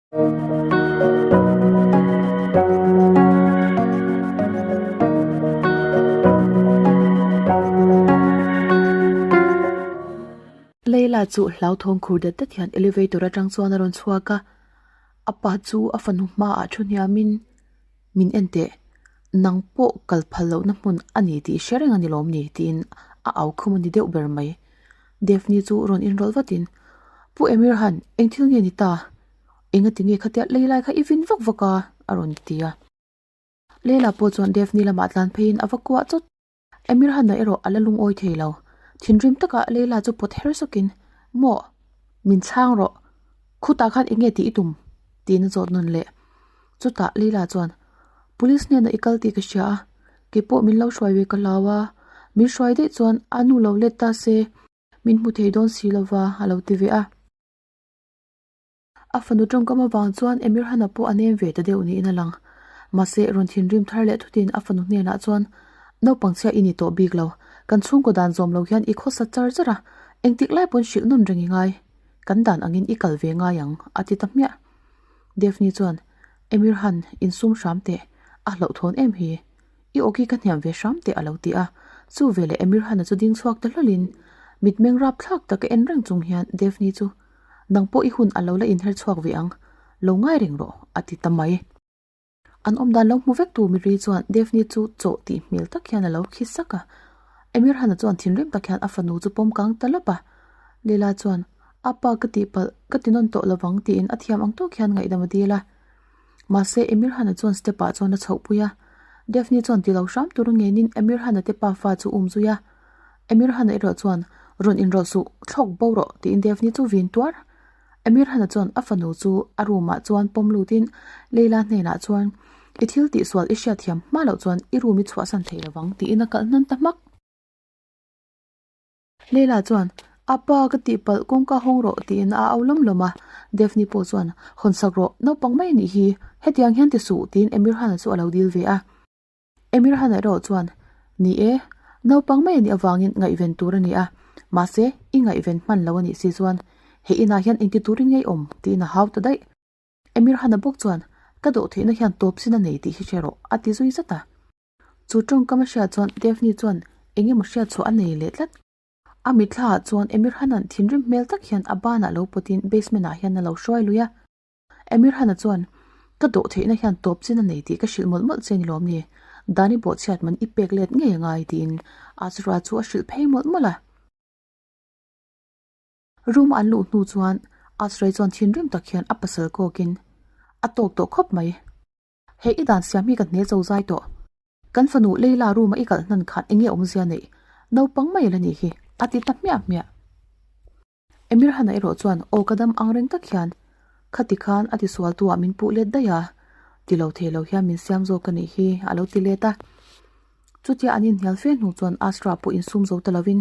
Leila chu hlauthawng khur dat dat hian elevator atang chuan a rawn chhuak a, a pa chu a fanu hmaah thu hniamin min en teh nang pawh kal phal lohna hmun a ni tih hre reng a ni lawm ni tiin a au khum a ni deuh ber mai. Daphne chu rawn inrawlh vatin Pu Emir han eng thil nge ni ta? Engati nge khatia Leila kha i vin vak vak a? a rawn ti a. Leila pawh chuan Daphne lamah tlan pheiin a va kuah chawt. Emir Hanna erawh a la lungawi thei lo. Thinrim taka Leila chu pawt her sawkin, Maw? Min chhang rawh. Khutah khan eng nge tih i tum? tiin a zawt nawn leh. Chutah Leila chuan, Police hnenah i kal tih ka hria a, keipawh min lo hruai ve ka hlau a. Min hruai daih chuan a nu lo let ta se, min hmu thei dawn si lova a lo ti ve a. A fanu tawngkam avang chuan Emir Hana pawh a nem ve ta deuh niin a lang. Mahse, rawn thinrim thar leh thutin a fanu hnenah chuan, Naupang chhia i ni tawh bik lo. Kan chhungkaw dan zawm lo hian i khawsa char char a, engtik lai pawn hrilh nawn reng i ngai. Kan dan angin i kal ve ngai ang, a ti ta hmiah. Daphne chuan, Emir Han, insum hram teh. A hlauhthawn em hi. I awki ka hniam ve hram teh a lo ti a. Chu veleh Emir Hana chu ding chhuak ta hlawlhin, mitmeng rapthlak tak a en reng chung hian Daphne chu, Nang pawh i hun a lo la inher chhuak ve ang, lo ngai reng rawh, a ti ta mai. An awm dan lo hmu vek tu Miri chuan Daphne chu chawh tih hmel tak hian a lo khi sak a. Emir Hana chuan thinrim tak hian a fanu chu pawm kang ta lawp a. Leela chuan, A pa ka tih palh, ka ti nawn tawh lovang tiin a thiam ang tawk hian ngaihdam a dil a. Mahse Emir Hana chuan step ah chuan a chhoh pui a. Daphne chuan ti lo hram tur ngenin Emir Hana te pa fa chu um zui a. Emir Hana erawh chuan, Rawn inrawlh suh, thlawk bo rawh, tiin Daphne chu vin tuar. Emir Hana chuan a fanu chu a room ah chuan pawm lutin Leila hnenah chuan, I thil tihsual i hriatthiam hma loh chuan i room i chhuahsan thei lovang, tiin a kalh hnan ta hmak. Leila chuan, Apa, ka tihpalh, kawngka hawng rawh, tiin a au lawm lawm a. Daphne pawh chuan, Hawn sak rawh, naupang mai a nih hi, hetiang hian ti suh, tiin Emir Hana chu a lo dil ve a. Emir Hana erawh chuan, Ni e, naupang mai a nih avangin ngaihven tur a ni a, mahse, i ngaihven hman lo a nih si chuan, he inah hian engti turin ngei awm, tiin a hau ta daih. Emir Hana bawk chuan, Ka dawhtheihna hian tawp sin a nei tih hi hre rawh, a ti zui zat a. Chu tawngkam a hriat chuan Daphne chuan eng emaw hriat chhuah a nei leh tlat. A mithlaah chuan Emir Hanan thinrim hmel tak hian a banah lo pawtin basement ah hian a lo hruai lui a. Emir Hana chuan, Ka dawh theihna hian tawp chin a nei tih ka hrilh mawlh mawlh che ni lawm ni? Dani bawhchhiat man i pek let ngei a ngai tiin Azra chu a hrilh phei mawlh mawlh a. Room a an luh hnu chuan Azra chuan thinrim tak hian a pasal kawkin a tawk tawh khawp mai. He i dan siam hi ka hne zo zai tawh. Kan fanu Leila room a i kalh hnan khan enge awmzia neih? Naupang mai la nih hi, a ti ta hmiah hmiah. Emir Hana erawh chuan aw ka dam ang reng tak hian khati khan a tisual tu ah min puh let daih a, ti lo thei lo hian min siam zawk ka nih hi a lo ti let a. Chutia an inhnial fe hnu chuan Asra pawh insum zo ta lovin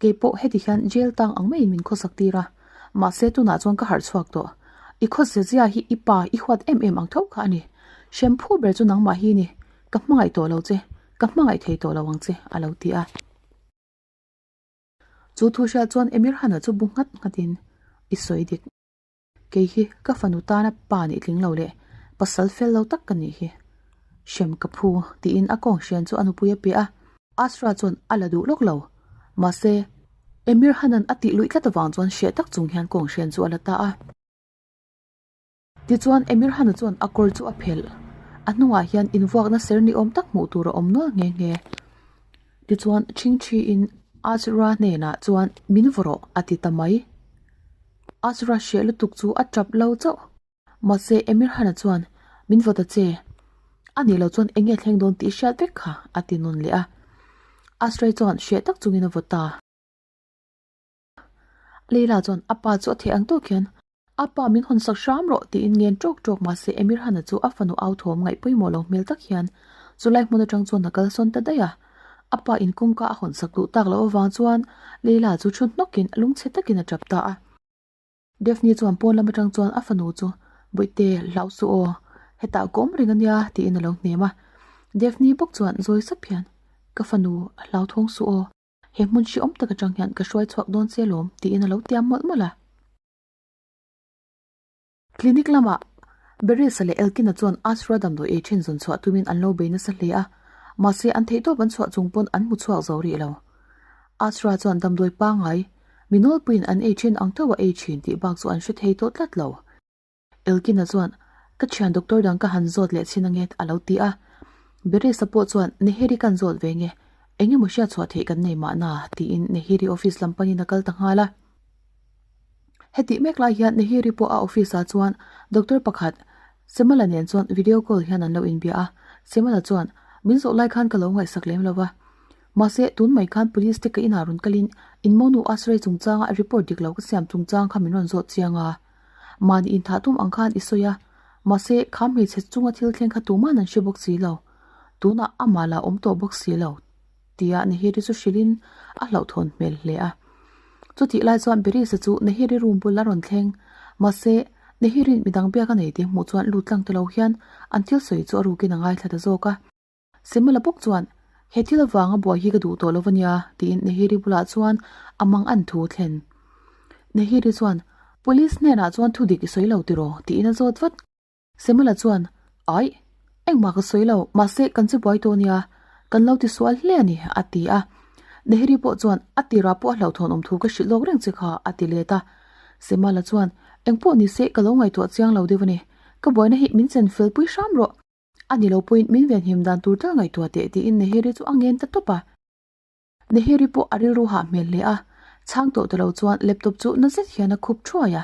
Kei pawh heti hian jail tang ang maiin min khawsak tir a, mahse tunah chuan ka harh chhuak tawh. I khawse zia hi i pa i huat em em ang tho kha a ni. Hrem phu ber chu nangmah hi ni, ka hmangaih tawh lo che, ka hmangaih thei tawh lo ang che, a lo ti a. Chu thu hriat chuan Emir Hana chu bu nghat nghatin i sawi dik. Kei hi ka fanu tana pa nih tling lo leh pasal fel lo tak ka nih hi. Hrem ka phu tiin a kawng hrian chu a nupui a pe a. Asra chuan a la duh lawk lo. Mahse, Emir Hanan a tih luih tlat avang chuan hreh tak chung hian kawng hrian chu a la ta a. Tichuan Emir Hana chuan a kawr chu a phelh. A hnungah hian invuakna ser ni awm tak hmuh tur a awm nual nghe nghe. Tichuan ṭhingṭhiin Azra hnenah chuan min vaw rawh a ti ta mai. Azra hreh lutuk chu a ṭap lo chauh. Mahse Emir Hana chuan min vaw ta che. A nih loh chuan eng nge thleng dawn tih hriat vek kha a ti nawn leh a. Azra chuan hreh tak chungin a vaw ta. Leila chuan a pa chu a theh ang tawk hian A pa min hawn sak hram rawh tiin ngen tawk tawk mahse Emir Hana chu a fanu au thawm ngaih pawimawh lo hmel tak hian chulai hmun atang chuan a kalsawn ta daih a. A pa in kawngka a hawn sak duh tak loh avang chuan Leila chu thu hnawkin lungchhe takin a tap ta a. Daphne chuan pawn lam atang chuan a fanu chu Bawihte hlau suh aw, hetah ka awm reng ania tiin a lo hnem a. Daphne bawk chuan zawi sap hian Ka fanu a hlauthawng suh aw, he hmun hrehawm tak atang hian ka hruai chhuak dawn che lawm tiin a lo tiam mawlh mawlh a. Clinic lamah Berisa leh Elkina chuan Asra damdawi ei ṭhin zawn chhuah tumin an lo bei nasa hle a, mahse an theihtawp an chhuah chung pawn an hmu chhuak zo rih lo. Asra chuan damdawi pangngai, mi nawlpuiin an ei ṭhin ang tho a ei ṭhin tih bak chu an hre thei tawh tlat lo. Elkina chuan, Ka thian doctor dang ka han zawt leh chhin ange a lo ti a. Berisa pawh chuan, Neheri kan zawt ve nge, eng emaw hriat chhuah theih kan nei mahna tiin Neheri office lam panin a kal ta nghal a. Hetih mek lai hian Nehiri pawh a office ah chuan doctor pakhat Semala nen chuan video call hian an lo inbia a, Semala chuan, Min zawh lai khan ka lo ngaihsak lem lo va. Mahse, tun mai khan police te ka inah rawn kalin in monu Asrei chungchanga report dik lo ka siam chungchang kha min rawn zawt chiang a. Mahni inthah tum ang khan i sawi a, mahse, kha hmeichhe chunga thil thleng kha tuman an hre bawk si lo. Tunah amah la awm tawh bawk si lo. Tia Nehiri chu hrilhin a hlauhthawn hmel hle a. Chutih lai chuan Berisa chu Nehiri room bul a rawn thleng. Mahse, Nehiri'n midang biak a nei tih hmuh chuan lut tlang ta lo hian an thil sawi chu a rukin a ngaithla ta zawk a. Simula bawk chuan, He thil avanga buai hi ka duh tawh lo a nia, tiin Nehiri bulah chuan a mang an thu thlen. Nehiri chuan, Police hnenah chuan thu dik i sawi lo tiraw? tiin a zawt vat. Semula chuan, Aih, engmah ka sawi lo, mahse kan che buai tawh nia, kan lo ti sual hle a ni, a ti a. Neheri pawh chuan, A tirah pawh a hlauhthawn awm thu ka hrilh lawk reng che kha, a ti let a. Semala chuan, Engpawh ni se ka lo ngaihtuah chiang lo deuh a ni, ka buaina hi min chen fel pui hram rawh, a ni lo pawhin min venhim dan tur tal ngaihtuah teh, tiin Neheri chu a ngen ta tawp a. Neheri pawh a rilru hah hmel hle a, chhang tawh ta lo chuan laptop chu na zet hian a khup thuai a.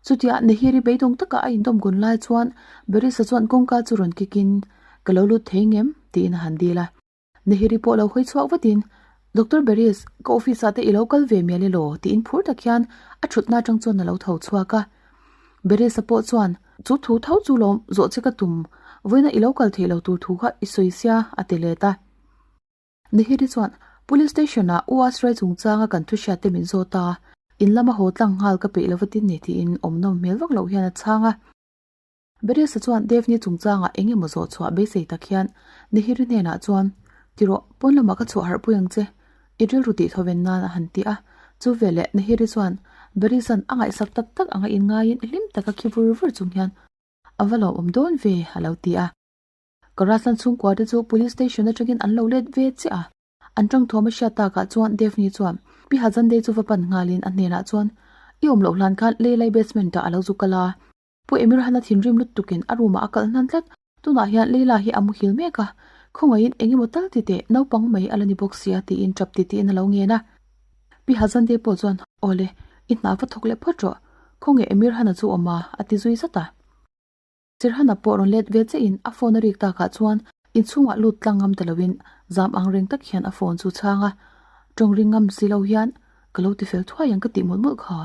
Chutia Neheri beidawng taka a indawm gun lai chuan Berisa chuan kawngka chu rawn kik in, Ka lo lut thei ngem? tiin a han dil a. Neheri pawh lo hawi chhuak vatin, Doctor Beris, ka office ah te i lo kal ve mial elaw? tiin phur tak hian a thutna atang chuan a lo tho chhuak a. Berisa pawh chuan, Chu thu tho chu lawm zawh che ka tum, vawiina i lo kal theih lo tur thu kha i sawi sia, a ti let a. Nihiri chuan, Police Station ah U Asrai chungchanga kan thu hriat te min zawt a, in lama haw tlang nghal ka peih lova tin ni tiin awm nawm hmel vak loh hian a chhang a. Beresa chuan Devni chungchangah eng emaw zawh chhuah beisei tak hian Nihiri hnenah chuan, Ti rawh, pawn lamah ka chhuah harh pui ang che, i rilru tih thawven nan a han ti a. Chu veleh Nihiri chuan Beresa'n a ngaihsak tak tak anga inngaiin hlim taka khi vur vur chung hian a va lawmawm dawn ve a lo ti a. Karaslan chhungkua te chu Police Station atangin an lo let ve chiah a. An tangthuam a hriat takah chuan Daphne chuan Pi Hazandei chu va pan nghalin a hnenah chuan, I awm loh hlan khan Leilai basement ah a lo zu kal a. Pu Emirhan a thinrim lutukin a room ah a kalh hnan tlat. Tunah hian Leila hi a muhil mek a, khawngaihin eng emaw tal ti teh, naupang mai a la ni bawk sia tiin tap ti tiin a lo ngen a. Pi Hazandei pawh chuan, Awle, i hna va thawk leh phawt rawh. Khawnge Emirhana chu awm a, a ti zui zat a. Sirhana pawh rawn let ve chiah in a phone a rik takah chuan inchhungah lut tlang ngam ta loin zam ang reng tak hian a phone chu chhang a, tawng ring ngam si lo hian ka lo ti fel thuai ang ka tih mawlh mawlh kha.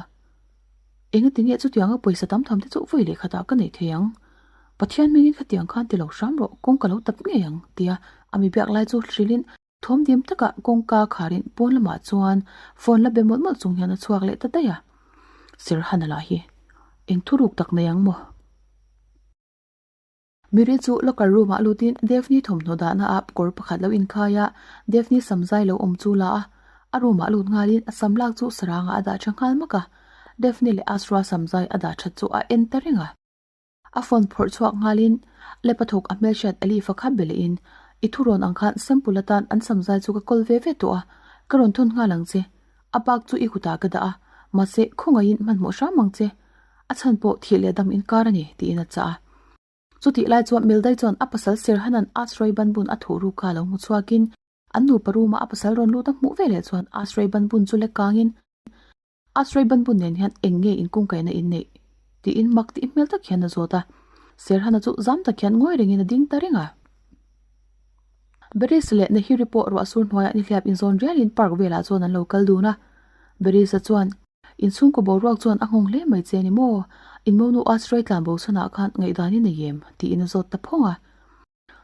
Engati nge chutianga pawisa tam tham te chu vawi leh khatah ka neih thei ang? Pathian hmingin khatiang khan ti lo hram rawh, kawng ka lo tap ngei ang tia a mi biak lai chu hrilhin thawm dim taka kawngka kharin pawn lamah chuan phone la be mawlh mawlh chung hian a chhuak leh ta daih a. Sirhana lah hi eng thuruk tak nei ang maw? Miri chu locker room ah lutin Daphne thawmhnaw dahna ah kawr pakhat lo inkhai a, Daphne samzai lo awm chu la a, a room ah lut nghalin a sam lak chu sarangah a dah tha nghal mak a, Daphne leh Asra samzai a dah that chu a en ta reng a. A phone phawrh chhuak nghalin Lepa thawk a hmelhriat Alifa kha be lehin, I thu rawn ang khan sample atan an samzai chu ka kawl ve ve tawh a, ka rawn thawn nghal ang che. A bak chu i kutah ka dah a, mahse khawngaihin hmanhmawh hram ang che. A chhan pawh thih leh dam inkar a ni, tiin a chah a. Chutih lai chuan Mildai chuan a pasal Sirhanan Asroi banbun a thuh ruk kha a lo hmu chhuakin an nupa room-a a pasal rawn lut a hmuh veleh chuan Asroi banbun chu lek kangin Asroi banbun nen hian eng nge inkungkaihna in neih? tiin mak tih hmel tak hian a zawt a. Sirhana chu zam tak hian ngawi rengin a ding ta reng a. Beris leh Nehiri pawh ruah sur hnuaiah nihliap inzawn rialin park velah chuan an lo kal dun a. Berisa chuan, Inchhungkaw boruak chuan a nghawng hle mai che ni maw? In monu Asrai tlan bo chhanah khan ngaihdan i nei em? tiin a zawt ta phawng a.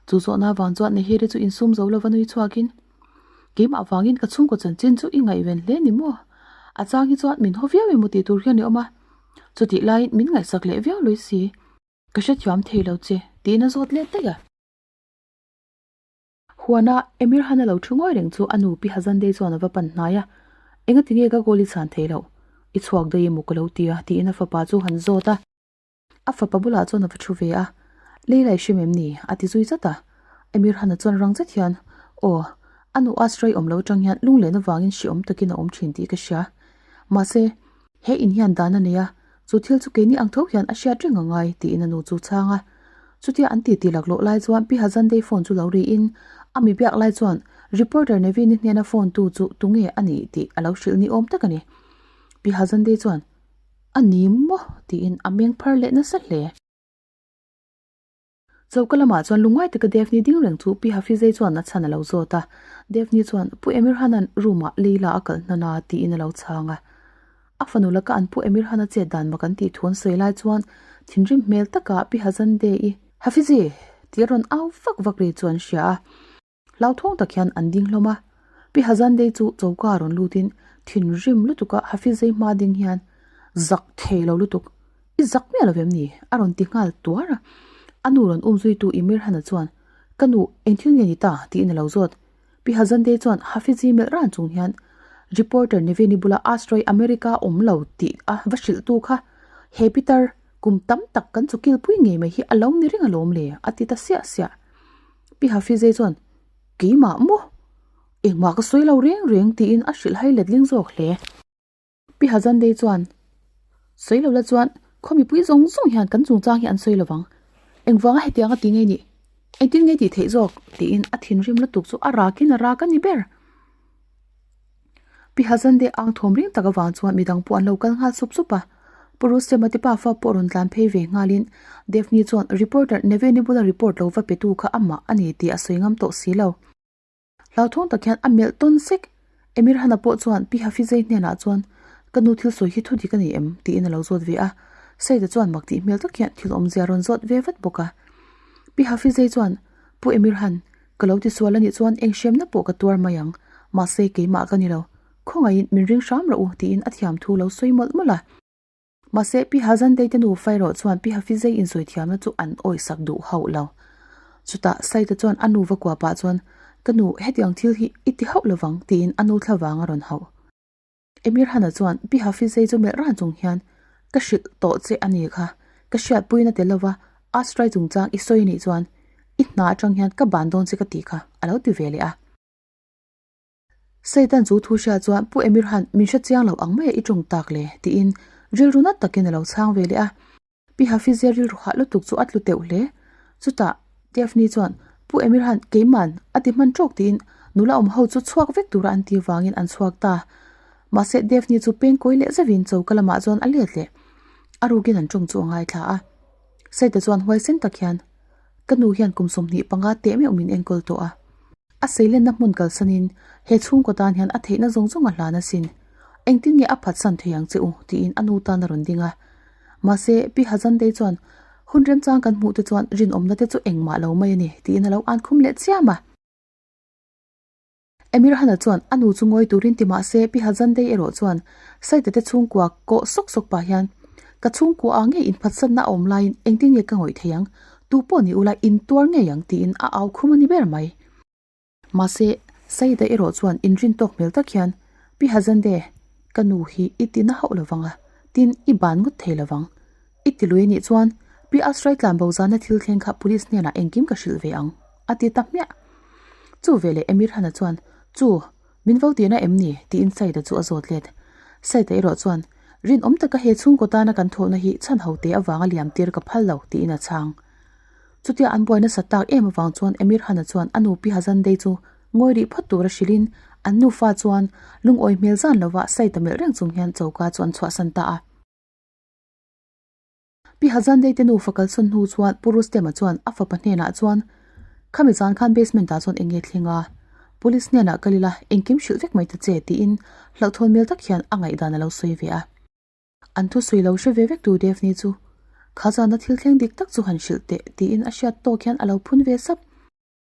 Chu zawhna vang chuan Nehiri chu insum zo lova nui chhuakin, Keimah vangin ka chhungkaw chanchin chu i ngaihven hle ni maw? A chang hi chuan min haw viau emaw tih tur hian i awm a, chutih laiin min ngaihsak leh viau lui si. Ka hrethiam thei lo che, tiin a zawt let daih a. Huana Emir Han a lo thu ngawi reng chu a nu Pi Hazandei chuan a va pan hnai a, Enga tinge ka goal i chhan thei loh? I chhuak daih emaw ka lo ti a, tiin a fapa chu han zawt a. A fapa bulah chuan a va thu ve a, Leila i hrim em ni? a ti zui zat a. Emir Hana chuan rang zet hian, Aw, a nu Asra i awm lo atang hian lunglen avangin hriawm takin a awm thin tih ka hria. Mahse, he in hian dan a nei a, chu thil chu keini ang tho hian a hriat reng a ngai, tiin a nu chu chhang a. Chutia an titi laklawh lai chuan Pi Hazandei phone chu lo riin a mi biak lai chuan reporter Nevin-i hnena phone tu chu tunge a nih tih a lo hrilh ni awm tak a ni. Pi Hazandei chuan, A ni maw? tiin a meng phar leh nasa hle. Choka lamah chuan lungngai taka Daphne ding reng chu Pi Hafizei chuan a chhan a lo zawt a. Daphne chuan, Pu Emir Hanan room-ah Leila a kalh hnan a, tiin a lo chhang a. A fanu laka an Pu Emir Hana chet dan mak an tih thu an sawi lai chuan thinrim hmel taka Pi Hazandei-i, Hafizi! tih a rawn au vak vak ri chu an hria a. Hlauthawng tak hian an ding hlawm a. Pi Hazandei chu choka a rawn lutin thinrim lutuka Hafizei hma ding hian zak thei lo lutuk, I zak miah lo vem ni? a rawn ti nghal tuar a. A nu rawn um zuitu Emir Hana chuan, Ka nu, eng thil nge ni ta? tiin a lo zawt. Pi Hazandei chuan Hafizi melh ran chung hian, Reporter Nevin-i bula Asteroid America awm lo tih a va hrilhtu kha he pitar kum tam tak kan chu kilpui ngei mai hi a lo ni reng alawm le, a ti ta siah siah. Pi Hafizei chuan, Keimah maw? Engmah ka sawi lo reng reng tiin a hrilh hai letling zawk hle. Pi Hazandei chuan, Sawi lo la chuan khaw mipui zawng zawng hian kan chungchang hi an sawi lo vang. Engvanga hetianga ti ngei nih? Engtin nge tih theih zawk? tiin a thinrim lutuk chu a rakin a rak a ni ber. Pi Hazande ang thawm ring tak avang chuan midang pawh an lo kal nghal sup sup a. Pu Rustem-a te pafa pawh rawn tlan phei ve nghalin Daphne chuan reporter Neveni bula report lo va petu kha amah a ni tih a sawi ngam tawh si lo. Hlauthawng tak hian a melh tawn sek. Emir Hana pawh chuan Pi Hafizei hnenah chuan Ka nu thil sawi hi thu dik a ni em? tiin a lo zawt ve a. Saida chuan mak tih hmel tak hian thil awmzia a rawn zawt ve vat bawk a. Pi Hafizei chuan Pu Emir Han, Ka lo ti sual a nih chuan eng hremna pawh ka tuar mai ang, mahse keimah ka ni lo. Khawngaihin min ring hram rawh u tiin a thiam thu lo sawi mawlh mawlh a. Mahse Pi Hazandei te nu Fairaw chuan Pi Hafizei insawi thiamna chu an awisak duh hauh lo. Chutah Saita chuan a nu va kua pah chuan, Ka nu, hetiang thil hi i ti hauh lovang tiin a nu thlavang a rawn hauh. Emir Hana chuan Pi Hafizei chu melh ran chung hian, Ka hrilh tawh che a ni kha, ka hriatpuina tel lova Astray chungchang i sawi anih chuan i hna atang hian ka ban dawn che ka tih kha, a lo ti ve leh a. Satan chu thu hria chuan Pu Emir Han min hre chiang lo ang maia i tawng tak le tiin rilru nat takin a lo chhang ve leh a. Pi Hafizia rilru hah lutuk chu a tlu teuh hle. Chutah Daphne chuan Pu Emir Han keiman a ti hman tawk tiin nula awm ho chu chhuak vek tura an ti vangin an chhuak ta. Mahse Daphne chu peng kawi leh zeuhin choka lamah chuan a let leh. A rukin an tawng chu a ngaithla a. Saita chuan huaisen tak hian Ka nu hian kum 25 teh meuh min enkawl tawh a. A seilenna hmun kalsanin he chhungkaw tan hian a theihna zawng zawng a hlan asin. Engtin nge a phatsan thei ang che u? tiin a nu tan a rawn ding a. Mahse, Pi Hazandei chuan, Hun remchang kan hmuh te chuan rinawmna te chu engmah lo mai a ni, tiin a lo an khum leh chiam a. Emir Hana chuan a nu chu ngawi turin ti mah se Pi Hazandei erawh chuan Saite te chhungkua kawh sawk sawk pah hian, Ka chhungkua ah ngei inphatsanna a awm laiin engtin nge ka ngawih thei ang? Tu pawh ni ula intuar ngei ang tiin a au khum a ni ber mai. Mahse, Saida erawh chuan inrin tawk hmel tak hian, Pi Hazande, ka nu hi i ti na hauh lovang a, tin i ban ngawt thei lovang. I ti lui anih chuan Pi Asrai tlanbo zana thil thleng kha police hnenah engkim ka hrilh ve ang, a ti ta hmiah. Chu veleh Emir Hana chuan, Chu, min vo tihna em ni? tiin Saida chu a zawt let. Saida erawh chuan, Rinawm taka he chhungkaw tana kan thawhna hi chhan ho te avanga liam tir ka phal lo, tiin a chhang. Chutia an buai nasa tak em avang chuan Emir Hana chuan a nu Pi Hazandei chu ngawi rih phawt tura hrilhin an nufa chuan lungawi hmel zan lova Saida melh reng chung hian choka chu an chhuahsan ta a. Pi Hazandei te nufa kalsawn hnu chuan Pu Rustema chuan a fapa hnenah chuan, Khami zan khan basement ah chuan eng nge thleng a? Police hnenah kal ila engkim hrilh vek mai ta che tiin hlauhthawn hmel tak hian a ngaihdan a lo sawi ve a. An thusawi lo hre ve vek tu Daphne chu kha zana thil thleng dik tak chu han hrilh teh tiin a hriat tawk hian a lo phun ve sap.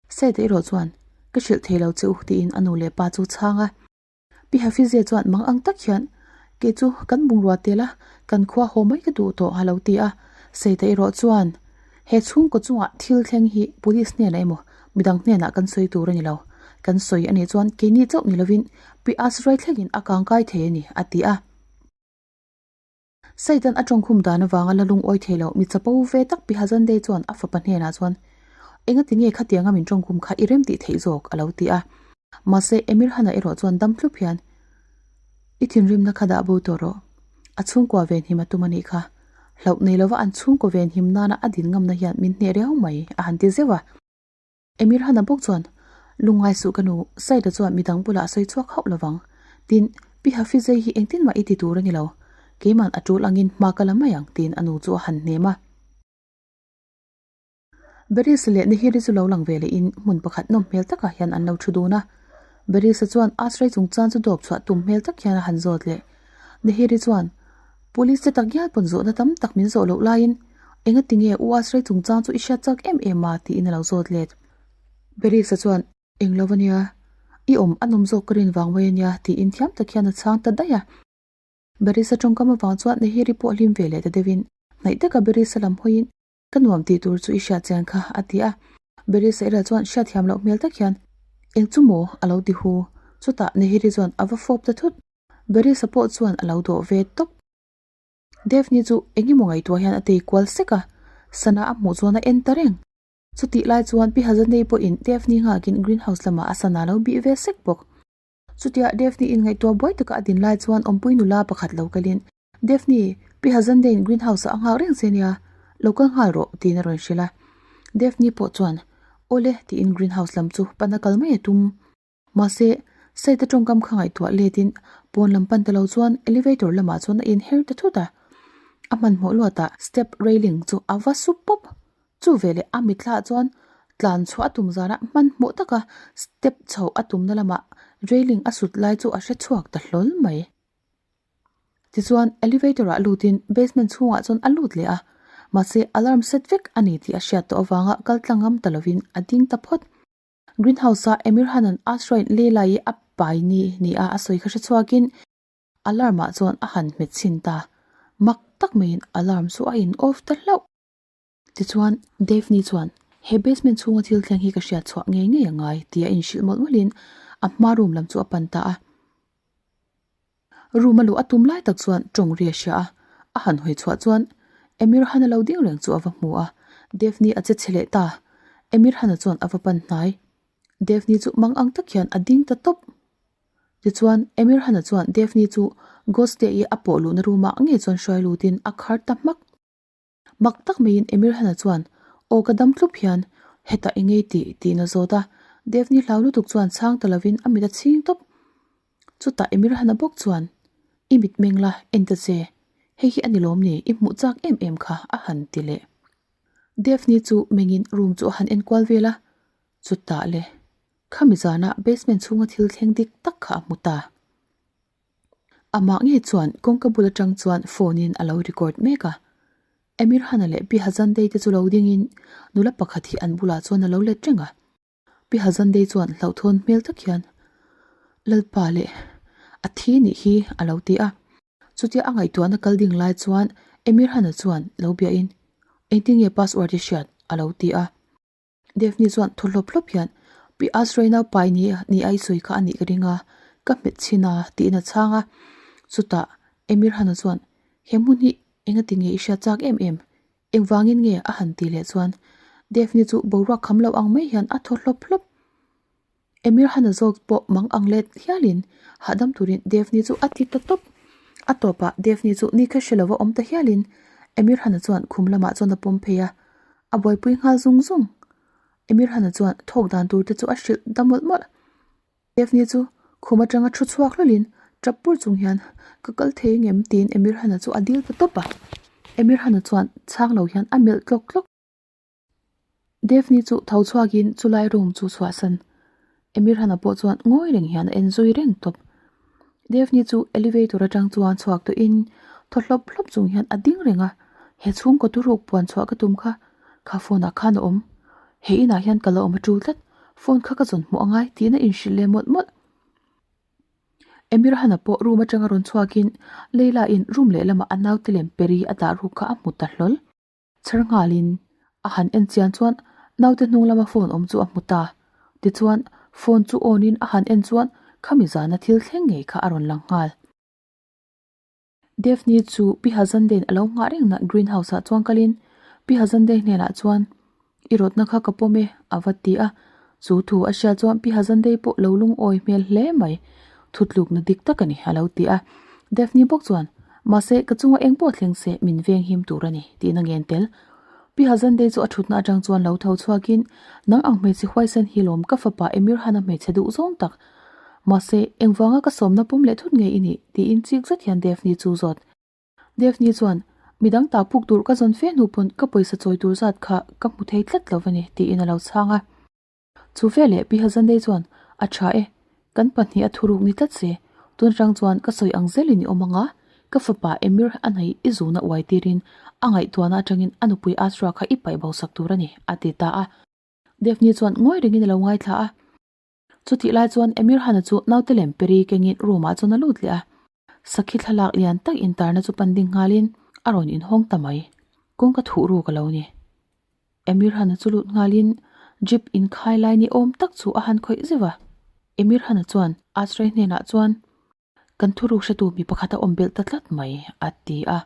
Saida erawh chuan, Ka hrilh thei lo che u tiin a nu leh pa chu chhang a. Pi Hafizia chuan mang ang tak hian, Kei chu kan bungrua tel a, kan khua haw mai ka duh tawh a lo ti a. Saida erawh chuan, He chhungkaw chungah thil thleng hi police hnenah emaw midang hnenah kan sawi tur a ni lo. Kan sawi a nih chuan keini chauh ni lovin Pi Asrai thlengin a kangkai thei a ni, a ti a. Satan a tawngkhum dan avanga la lungawi thei lo mi chapo ve tak Pi Hazandei chuan a fapa hnenah chuan, Engati nge khatianga min tawngkhum kha i rem tih theih zawk? a lo ti a. Mahse, Emir Hana erawh chuan dam thlup hian, I thinrimna kha dah bo tawh rawh. A chhungkua venhim a tum a nih kha. Hlauh nei lova an chhungkaw venhim nana a din ngamna hian min hneh riau mai, a han ti zeuh a. Emir Hana bawk chuan, Lungngai suh ka nu, Saida chuan midang bulah a sawi chhuak hauh lovang. Tin, Pi Hafizei hi engtin mah i ti tur a ni lo. Keiman a tul angin hma ka la mai ang, tiin a nu chu a han hnem a. Berisa leh Nihiri chu lo lang ve lehin hmun pakhat nawm hmel takah hian an lo thu dun a. Berisa chuan Asrei chungchang chu dawp chhuah tum hmel tak hian a han zawt leh. Nihiri chuan, Police te tak hial pawn zawhna tam tak min zawh loh laiin engati nge U Asrei chungchang chu i hriat chak em em a? tiin a lo zawt let. Berisa chuan, Eng lo ania, i awm a nawm zawk ka rin vang mai ania tiin thiam tak hian a chhang ta daih a. Berisa tawngkam avang chuan Nihiri pawh hlim ve leh ta deuhin hnaih taka Berisa lam hawiin Ka nuam tih tur chu i hriat chian kha, a ti a. Berisa erawh chuan hriat thiam loh hmel tak hian, Eng chu maw? a lo ti hu. Chutah Nehiri chuan a va fawp ta thut. Berisa pawh chuan a lo dawh ve tawp. Daphne chu eng emaw ngaihtuah hian a tei kual sek a, sana a hmuh chuan a en ta reng. Chutih lai chuan Pi Hazanei pawhin Daphne nghakin greenhouse lamah a sana lo bih ve sek bawk. Chutia Daphne in ngaihtuah buai taka a din lai chuan awmpui nula pakhat lo kalin, Daphne, Pi Hazandein greenhouse ah a nghak reng che nia, lo kal nghal rawh, tiin a rawn hrilh a. Daphne pawh chuan, Awle, tiin greenhouse lam chu pan a kal mai a tum. Mahse, Saita tawngkam kha ngaihtuah letin pawn lam pan ta lo chuan elevator lamah chuan a inher ta thut a. A hmanhmawh luatah step railing chu a va sup pawp. Chu veleh a mithlaah chuan tlan chhuah a tum zanah hmanhmawh taka step chho a tumna lamah railing a sut lai chu a hre chhuak ta hlawl mai. Tichuan elevator ah lutin basement chhungah chuan a lut leh a, mahse alarm set vek a ni tih a hriat tawh avanga kal tlang ngam ta lovin a ding ta phawt. Greenhouse-a Emir Hanan Asrain Leila-i a pai ni ni a a sawi kha hre chhuakin alarm ah chuan a han hmet chhin ta. Mak tak maiin alarm chu a in off ta hlauh. Tichuan, Daphne chuan, He basement chhunga thil thleng hi ka hriat chhuah ngei ngei a ngai, tia inhrilh mawlh mawlhin a hma room lam chu a pan ta a. Room a luh a tum lai tak chuan tawng ri a hria a, a han hawi chhuah chuan Emir Han a lo ding reng chu a va hmu a, Daphne a che chhe leh ta. Emir Han a chuan a va pan hnai. Daphne chu mang ang tak hian a ding ta tawp. Tichuan, Emir Han a chuan Daphne chu Ghoste-i a pawh luhna room-ah ngei chuan hruai lutin a khar ta hmak. Mak tak maiin Emir Hana chuan, Aw ka dam tlup hian, hetah i ngei tih, tiin a zawt a. Devni hlau lutuk chuan chhang ta lovin a mit a chhing tawp. Chutah Emir Hana bawk chuan, I mit meng la, en ta che. Hei hi a ni lawm ni, i hmuh chak em em kha, a han ti leh. Devni chu mengin room chu a han en kual vel a. Chutah le, khami zana basement chhunga thil thleng dik tak kha a hmu ta. Amah ngei chuan kawngka bul atang chuan phone in a lo record mek a. Emir Hana leh Pi Hazandei te chu lo ding in nula pakhat hi an bulah chuan a lo let reng a. Pi Hazandei chuan hlauhthawn hmel tak hian Lalpa leh a thi nih hi a lo ti a. Chutia a ngaihtuahna kal ding lai chuan Emir Hana chuan lo biah in Engtin nge password i hriat? a lo ti a. Daphne chuan thaw hlawp hlawp hian, Pi Asrei naupai ni ni a i sawi kha a nih ka ring a, ka hmet chhin a, tiin a chhang a. Chutah Emir Hana chuan, He hmun hi engati nge i hriat chak em em? Engvangin nge? a han ti leh chuan Daphne chu boruak kham lo ang mai hian a thaw hlawp hlawp. Emir Hana zawk pawh mang ang let hialin hahdam turin Daphne chu a ti ta tawp. A tawpah Daphne chu ni kha hre lova awm ta hialin Emir Hana chuan khum lamah chuan a pawm phei a, a buaipui nghal zung zung. Emir Hana chuan thawk dan tur te chu a hrilh ta mawlh mawlh. Daphne chu khum atanga thu chhuak hlawlhin tap pur chung hian ka kal thei ngem tiin Emir Hana chu a dil ta tawp a. Emir Hana chuan chhang lo hian a melh tlawk tlawk. Daphne chu tho chhuakin chulai room chu chhuahsan. Emir Hana pawh chuan ngawi reng hian a en zui reng tawp. Daphne chu elevator atang chuan chhuak tawhin thaw hlawp hlawp chung hian a ding reng a, He chhungkaw turuk puan chhuah ka tum kha, kha phone ah khan a awm. He inah hian ka la awm a tul tlat, phone kha ka zawn hmuh angai tiin a inhrilh leh mawlh mawlh. Emir Hana pawh room atanga rawn chhuakin Leila in room lehlamah a naute lem Peri a dah ruk kha a hmu ta hlawl. Chher nghalin a han en chian chuan naute hnung lama phone awm chu a hmu ta. Tichuan phone chu on in a han en chuan khami zana thil thleng ngei kha a rawn lang nghal. Daphne chu Pi Hazandein a lo nghah rengna greenhouse ah chuan kalin Pi Hazandei hnenah chuan, I rawtna kha ka pawm e, a va ti a. Chu thu a hriat chuan Pi Hazandei pawh lo lungawi hmel hle mai. Thutlukna dik tak a ni, a lo ti a. Daphne bawk chuan, Mahse, ka chunga eng pawh thleng se min veng him tur a ni, tiin a ngen tel. Pi Hazandei chu a thutna atang chuan lo tho chhuakin, Nang ang hmeichhe huaisen hi lawm ka fapa Emir Han a hmeichhe duh zawng tak. Mahse, engvanga ka sawmna pum leh thut nge i nih? tiin chik zet hian Daphne chu zawt. Daphne chuan, Midang tak puk tur ka zawn fe hnu pawn ka pawisa chawi tur zat kha ka hmu thei tlat lo a ni, tiin a lo chhang a. Chu veleh Pi Hazandei chuan, A tha e, kan pahnih a thuruk ni tlat se, tun atang chuan ka sawi ang zelin i awm ang a, ka fapa Emir a hnaih i zuna uai tirin a ngaihtuahna atangin a nupui Asra kha i paih bo sak tur a ni, a ti ta a. Daphne chuan ngawi rengin a lo ngaithla a. Chutih lai chuan Emir Hana chu naute lem peri kengin room ah chuan a lut leh a, sakhi thlalak lian tak intarna chu pan ding nghalin a rawn inhawng ta mai. Kawngka thuh ruk a lo ni. Emir Hana chu lut nghalin jeep inkhai lai ni awm tak chu a han khawih zeuh a. Emir Hana chuan Asrey hnenah chuan, Kan thuruk hretu mi pakhat a awm belh ta tlat mai, a ti a.